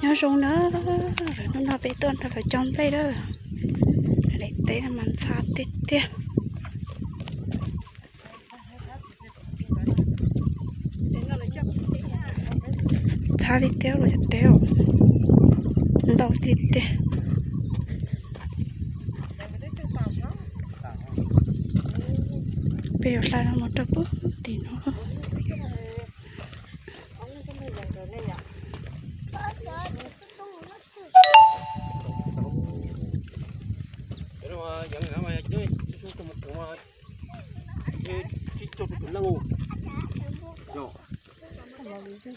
Nyob zoo na, hnub no peb tuaj nrog lawv cog nplej lawm. Daim teb no mas ntxhab tiag tiag. Ntxhab tiag tiag los cov teb, ntau tiag tiag. Peb yuav hla no mus rau pem tim no.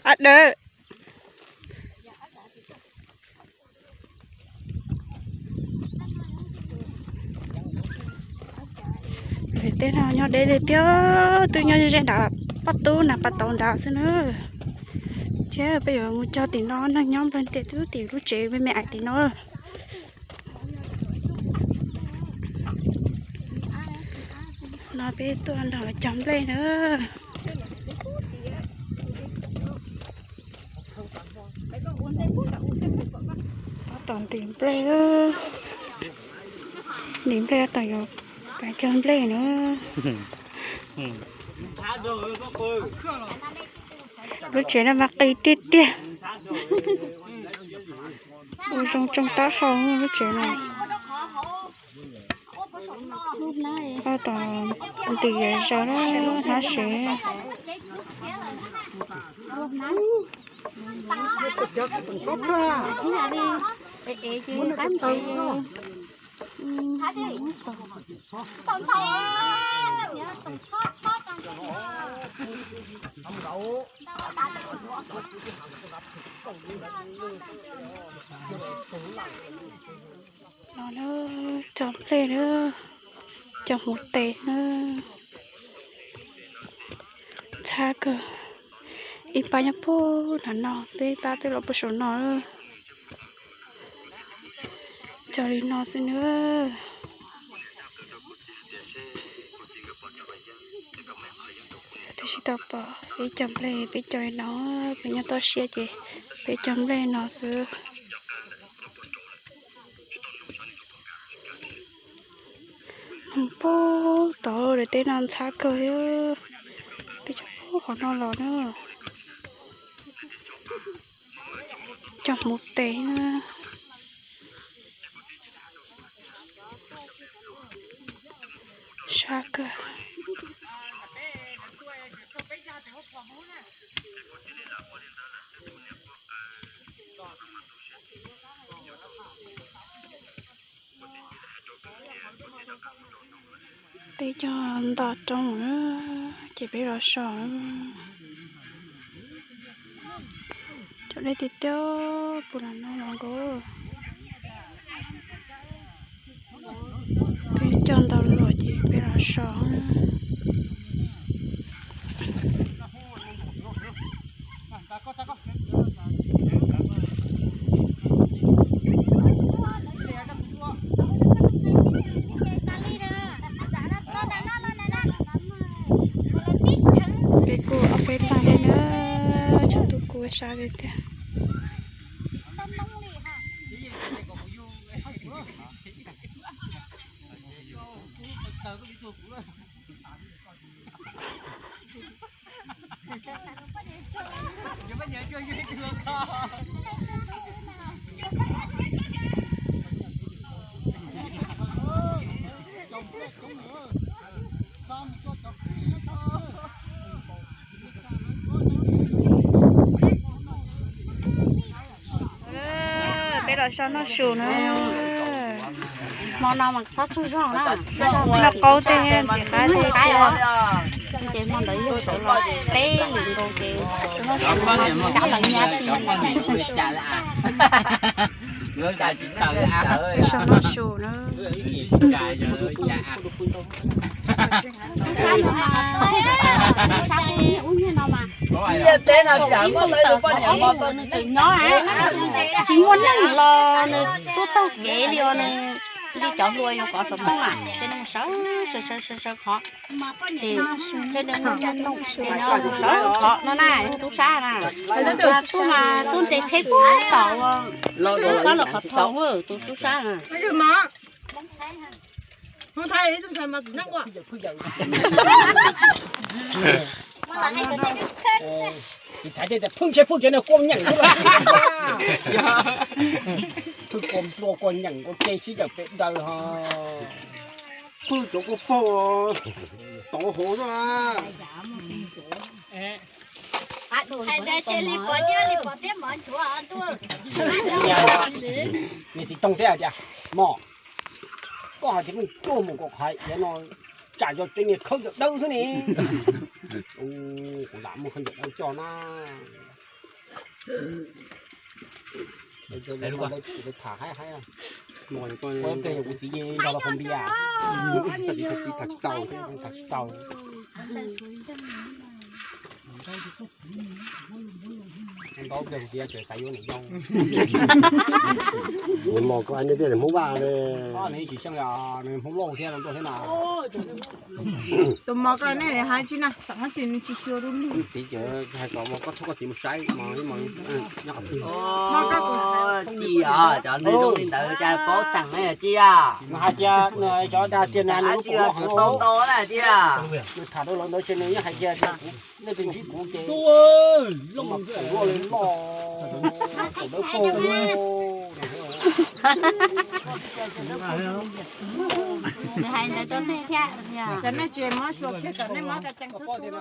Ab dawb. Tej no nyob deb li tiag, twb nyob ze nram paj tub nram pas tauv nrad xwb na. Thiab peb yuav mus cog tim no, neeg nyob nplawg ntias twb tim lub tsev me me ais tim no. No peb tuaj nrog lawv cog nplej na. Tab tom ntim nplej, ntim nplej tab tom yuav pab cog nplej na. Lub tsev no mas qis tiag tiag. Ua zoo tsoo taub hau lub tsev no. Tab tom ntim zaws na, hnab sev. No na, cog nplej na, cog hmuv tes na. Ntxhab kawg. Ib pab nyob puag nram no, peb pab twb los puag saum no. Cog li no xwb na. Twb tsis tau pom peb cog nplej, peb cog li no, peb nyob toj siab ces peb cog nplej no xwb. Puag tod daim teb no ntxhab kawg li, peb cog puag qhov no los na. Cog hmuv tes na. Sab kawg. Peb cog nto roob na, ces peb los so. Cov dej tiag tiag puag nram no los nkaus. Peb cog ntau los ces peb los so. Peb kuj ob peb leeg thiab na, tshav ntuj kuj sab li tiag. Peb los so noj su na. Hmo no mas txhob tsaug zog na, noj qaub tej ntxim qab tej tiag. Ces hmo ntawd yog sawv los peb lwm nkaus ces sawv noj su no kav lawv nyab tsis. So noj su na. Sab no mas, sab ub niag no mas, ib tug tawm hauv ub nws tseem nyob, tsis muaj neeg los nws tuaj taug kev li os nws. Li cov hluas yuav kov xov tooj na, ces nws mus sawv sawv sawv sawv qhov, ces nws mus sawv qhov no na, yog tub sab na. Tub mas tub nres tsheb puag tom, tub xob los qhov thau, tus tub sab na. Tsis thaiv tej tias phwj ntshe phwj cov niag kua nyeem xwb. Phwj kua nplua kua nyeem ua ke sib cawm pem daws ho. Phwj cov kua paug tov hauv xwb. Niag txiv toog thiab hais tias, mog, koj hais tias koj cuaj mus kom qhov iav no tsam yog tej niag khawb cov dawb xwb ne. Kuv lam muaj khawb cov dawb coj na. Tham haib haib, kuv pliag kuv txiv yeej nrog los phoos npias. Tham tsis tau, tham tsis tau. Ntau pliag kuv txiv tseem xav yuav niam yau. Nws mos koj nej tej Hmoob Vaj ne. Nws tsis xyeej, nws Hmoob Lauj thiab, Lauj thiab na. Tus mos koj nej hais tsis na, xam tsis nws tsis xyuas rau lwm. Txiv hais kom mos koj txhob koj txiv mus saib mos ib mos nyob qhov twg. Ci os, cov neeg zoo li ntawd cas paub xeem ne Ci a. Nws hais tias nws cov dag tias nws lub tsis tau tau na Ci a. Nws tham rau lawv ntawd ces nws yeej hais tias nej twb ntsib kuv ces loj li loj, thaum dawb paug. Nws hais ntawd rau nej thiab. Cov nej tsis muab xyuas kiag kom nej muab ka cees xwb.